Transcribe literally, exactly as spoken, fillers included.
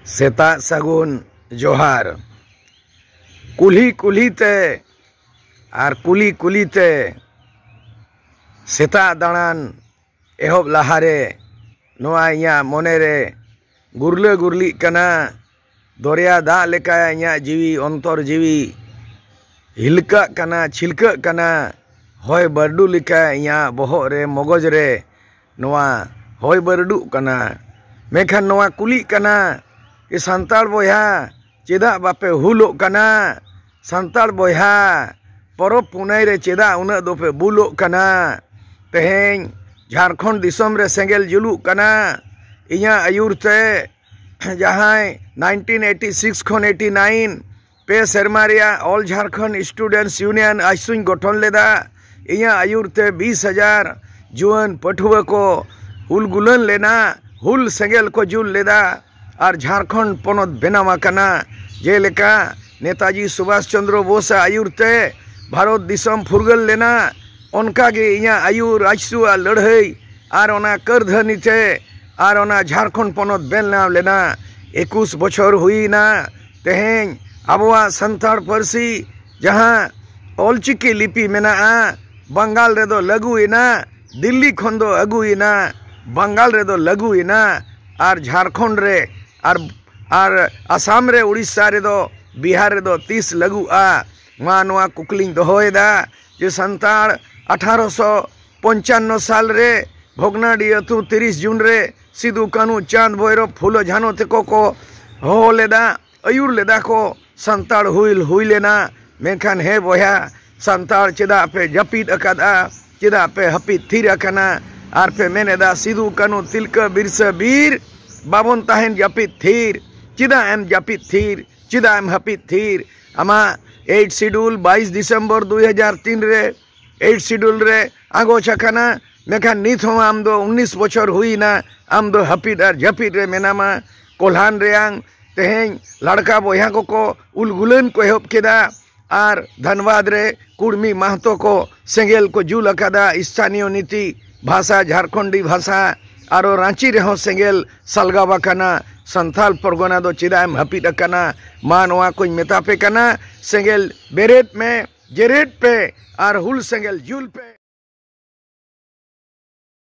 ᱥᱮᱛᱟᱜ ᱥᱟᱹᱜᱩᱱ ᱡᱚᱦᱟᱨ᱾ ᱠᱩᱞᱦᱤ ᱠᱩᱞᱦᱤ ᱛᱮ ᱟᱨ ᱠᱩᱞᱤ ᱠᱩᱞᱤ ᱛᱮ ᱥᱮᱛᱟᱜ ᱫᱟᱬᱟᱱ ᱮᱦᱚᱵ ᱞᱟᱦᱟᱨᱮ ᱱᱚᱣᱟ ᱤᱧᱟᱹᱜ ᱢᱚᱱᱮᱨᱮ ᱜᱩᱨᱞᱟᱹ ᱜᱩᱨᱞᱤᱜ ᱠᱟᱱᱟ᱾ ᱫᱚᱨᱭᱟ ᱫᱟᱜ ᱞᱮᱠᱟ ᱤᱧᱟᱹᱜ ᱡᱤᱣᱤ, ᱚᱱᱛᱚᱨ ᱡᱤᱣᱤ ᱦᱤᱞᱠᱟᱹᱜ ᱠᱟᱱᱟ, ᱪᱷᱤᱞᱠᱟᱹᱜ ᱠᱟᱱᱟ᱾ ᱦᱚᱭ ᱵᱟᱹᱨᱰᱩ ᱞᱮᱠᱟ ᱤᱧᱟᱹᱜ ᱵᱚᱦᱚᱜ ᱨᱮ, ᱢᱚᱜᱚᱡᱽ ᱨᱮ ᱱᱚᱣᱟ ᱦᱚᱭ ᱵᱟᱹᱨᱰᱩᱜ ᱠᱟᱱᱟ᱾ ᱢᱮᱱᱠᱷᱟᱱ ᱱᱚᱣᱟ ᱠᱩᱞᱤᱜ ᱠᱟᱱᱟ ᱡᱮ, ᱥᱟᱱᱛᱟᱲ ᱵᱚᱭᱦᱟ, ᱪᱮᱫᱟᱜ ᱵᱟᱯᱮ ᱦᱩᱞᱚᱜ ᱠᱟᱱᱟ? ᱥᱟᱱᱛᱟᱲ ᱵᱚᱭᱦᱟ, ᱯᱚᱨᱚᱵᱽ ᱯᱩᱱᱟᱹᱭ ᱨᱮ ᱪᱮᱫᱟᱜ ᱩᱱᱟᱹᱜ ᱫᱚᱯᱮ ᱵᱩᱞᱚᱜ ᱠᱟᱱᱟ? ᱛᱮᱦᱮᱧ ᱡᱷᱟᱲᱠᱷᱚᱸᱰ ᱫᱤᱥᱚᱢ ᱨᱮ ᱥᱮᱸᱜᱮᱞ ᱡᱩᱞᱩᱜ ᱠᱟᱱᱟ᱾ ᱤᱧᱟᱹᱜ ᱟᱹᱭᱩᱨ ᱛᱮ ᱡᱟᱦᱟᱸᱭ ᱱᱟᱭᱤᱱᱴᱤᱱ ᱮᱭᱤᱴᱤ ᱥᱤᱠᱥ ᱠᱷᱚᱱ ᱮᱭᱤᱴᱤ ᱱᱟᱭᱤᱱ ᱯᱮ ᱥᱮᱨᱢᱟ ᱨᱮᱭᱟᱜ All Jharkhand Students Union, AJSU, ᱤᱧ ᱜᱚᱴᱷᱚᱱ ᱞᱮᱫᱟ᱾ ᱤᱧᱟᱹᱜ ᱟᱹᱭᱩᱨ ᱛᱮ ᱵᱤᱥ ᱦᱟᱡᱟᱨ ᱡᱩᱣᱟᱹᱱ ᱯᱟᱹᱴᱷᱩᱣᱟᱹ ᱠᱚ ᱦᱩᱞ ᱜᱩᱞᱟᱹᱱ ᱞᱮᱱᱟ, ᱦᱩᱞ ᱥᱮᱸᱜᱮᱞ ᱠᱚ ᱡᱩᱞ ᱞᱮᱫᱟ᱾ ᱟᱨ ᱡᱷᱟᱲᱠᱷᱚᱸᱰ ᱯᱚᱱᱚᱛ ᱵᱮᱱᱟᱣ ᱟᱠᱟᱱᱟ᱾ ᱡᱮᱞᱮᱠᱟ ᱱᱮᱛᱟᱡᱤ ᱥᱩᱵᱷᱟᱥ ᱪᱚᱱᱫᱨᱚ ᱵᱳᱥ ᱟᱜ ᱟᱹᱭᱩᱨ ᱛᱮ ᱵᱷᱟᱨᱚᱛ ᱫᱤᱥᱚᱢ ᱯᱷᱩᱨᱜᱟᱹᱞ ᱞᱮᱱᱟ, ᱚᱱᱠᱟᱜᱮ ᱤᱧᱟᱹᱜ ᱟᱹᱭᱩᱨ, AJSU ᱟᱜ ᱞᱟᱹᱲᱦᱟᱹᱭ ᱟᱨ ᱚᱱᱟ ᱠᱟᱹᱨᱫᱷᱟᱹᱱᱤ ᱛᱮ ᱟᱨ ᱚᱱᱟ ᱡᱷᱟᱲᱠᱷᱚᱸᱰ ᱯᱚᱱᱚᱛ ᱵᱮᱱᱟᱣ ᱞᱮᱱᱟ᱾ ᱮᱠᱩᱥ ᱵᱚᱪᱷᱚᱨ ᱦᱩᱭᱱᱟ᱾ ᱛᱮᱦᱮᱧ ᱟᱵᱚᱣᱟᱜ ᱥᱟᱱᱛᱟᱲ ᱯᱟᱹᱨᱥᱤ ᱡᱟᱦᱟᱸ ᱚᱞᱪᱤᱠᱤ ᱞᱤᱯᱤ ᱢᱮᱱᱟᱜᱼᱟ, ᱵᱟᱝᱜᱟᱞ ᱨᱮᱫᱚ ᱞᱟᱹᱜᱩᱭᱮᱱᱟ, ᱫᱤᱞᱞᱤ ᱠᱷᱚᱱ ᱫᱚ ᱟᱹᱜᱩᱭᱮᱱᱟ, ᱵᱟᱝᱜᱟᱞ ᱨᱮᱫᱚ ᱞᱟᱹᱜᱩᱭᱮᱱᱟ, ᱟᱨ ᱡᱷᱟᱲᱠᱷᱚᱸᱰ ᱨᱮ ᱟᱨ, ᱟᱨ ᱟᱥᱟᱢ ᱨᱮ, ᱩᱲᱤᱥᱥᱟ ᱨᱮᱫᱚ, ᱵᱤᱦᱟᱨ ᱨᱮᱫᱚ ᱛᱤᱥ ᱞᱟᱹᱜᱩᱜᱼᱟ? ᱢᱟ ᱱᱚᱣᱟ ᱠᱩᱠᱞᱤᱧ ᱫᱚᱦᱚᱭᱮᱫᱟ ᱡᱮ ᱥᱟᱱᱛᱟᱲ ᱟᱴᱷᱟᱨᱚᱥᱚ ᱯᱚᱧᱪᱟᱱᱱᱚ ᱥᱟᱞ ᱨᱮ ᱵᱷᱚᱜᱽᱱᱟᱰᱤ ᱟᱹᱛᱩ ᱛᱤᱨᱤᱥ ᱡᱩᱱ ᱨᱮ ᱥᱤᱫᱩ, ᱠᱟᱹᱱᱦᱩ, ᱪᱟᱸᱫᱽ, ᱵᱷᱳᱭᱨᱚᱵ, ᱯᱷᱩᱞᱳ, ᱡᱷᱟᱱᱚ ᱛᱮᱠᱚ ᱠᱚ ᱦᱚᱦᱚ ᱞᱮᱫᱟ, ᱟᱹᱭᱩᱨ ᱞᱮᱫᱟ ᱠᱚ, ᱥᱟᱱᱛᱟᱲ ᱦᱩᱞ ᱦᱩᱭ ᱞᱮᱱᱟ᱾ ᱢᱮᱱᱠᱷᱟᱱ ᱦᱮ ᱵᱚᱭᱦᱟ, ᱥᱟᱱᱛᱟᱲ ᱪᱮᱫᱟᱜ ᱯᱮ ᱡᱟᱹᱯᱤᱫ ᱟᱠᱟᱫᱼᱟ? ᱪᱮᱫᱟᱜ ᱯᱮ ᱦᱟᱹᱯᱤᱫ ᱛᱷᱤᱨ ᱟᱠᱟᱱᱟ? ᱟᱨ ᱯᱮ ᱢᱮᱱ ᱮᱫᱟ, ᱥᱤᱫᱩ, ᱠᱟᱹᱱᱦᱩ, ᱛᱤᱞᱠᱟᱹ, ᱵᱤᱨᱥᱟᱹ, ᱵᱤᱨ, ᱵᱟᱵᱚᱱ ᱛᱟᱦᱮᱱ ᱡᱟᱹᱯᱤᱫ ᱛᱷᱤᱨ᱾ ᱪᱮᱫᱟᱜ ᱮᱢ ᱡᱟᱹᱯᱤᱫ ᱛᱷᱤᱨ? ᱪᱮᱫᱟᱜ ᱮᱢ ᱦᱟᱹᱯᱤᱫ ᱛᱷᱤᱨ? ᱟᱢᱟᱜ ᱮᱭᱤᱴ ᱥᱤᱰᱩᱞ ᱵᱟᱭᱤᱥ ᱰᱤᱥᱮᱢᱵᱚᱨ ᱫᱩᱭ ᱦᱟᱡᱟᱨ ᱛᱤᱱ ᱨᱮ ᱮᱭᱤᱴ ᱥᱤᱰᱩᱞ ᱨᱮ ᱟᱸᱜᱚᱪ ᱟᱠᱟᱱᱟ, ᱢᱮᱱᱠᱷᱟᱱ ᱱᱤᱛ ᱦᱚᱸ ᱟᱢ ᱫᱚ ᱩᱱᱤᱥ ᱵᱚᱪᱷᱚᱨ ᱦᱩᱭᱱᱟ, ᱟᱢ ᱫᱚ ᱦᱟᱹᱯᱤᱫ ᱟᱨ ᱡᱟᱹᱯᱤᱫ ᱨᱮ ᱢᱮᱱᱟᱢᱟ᱾ ᱠᱚᱞᱦᱟᱱ ᱨᱮᱭᱟᱝ ᱛᱮᱦᱮᱧ ᱞᱟᱲᱠᱟ ᱵᱚᱭᱦᱟ ᱠᱚᱠᱚ ᱩᱞᱜᱩᱞᱟᱹᱱ ᱠᱚ ᱮᱦᱚᱵ ᱠᱮᱫᱟ, ᱟᱨ ᱫᱷᱟᱱᱵᱟᱫᱽ ᱨᱮ ᱠᱩᱲᱢᱤ ᱢᱟᱦᱛᱚ ᱠᱚ ᱥᱮᱸᱜᱮᱞ ᱠᱚ ᱡᱩᱞ ᱟᱠᱟᱫᱟ᱾ ᱥᱛᱷᱟᱱᱤᱭᱚ ᱱᱤᱛᱤ ᱵᱷᱟᱥᱟ, ᱡᱷᱟᱨᱠᱷᱚᱸᱰᱤ ᱵᱷᱟᱥᱟ, ᱟᱨᱚ ᱨᱟᱸᱪᱤ ᱨᱮᱦᱚᱸ ᱥᱮᱸᱜᱮᱞ ᱥᱟᱞᱜᱟᱣ ᱟᱠᱟᱱᱟ᱾ ᱥᱟᱱᱛᱟᱞ ᱯᱚᱨᱜᱚᱱᱟ ᱫᱚ ᱪᱮᱫᱟᱜ ᱮᱢ ᱦᱟᱹᱯᱤᱫ ᱟᱠᱟᱱᱟ? ᱢᱟ ᱱᱚᱣᱟ ᱠᱚᱧ ᱢᱮᱛᱟ ᱯᱮ ᱠᱟᱱᱟ, ᱥᱮᱸᱜᱮᱞ ᱵᱮᱨᱮᱫ ᱢᱮ, ᱡᱮᱨᱮᱫ ᱯᱮ ᱟᱨ ᱦᱩᱞ ᱥᱮᱸᱜᱮᱞ ᱡᱩᱞ ᱯᱮ᱾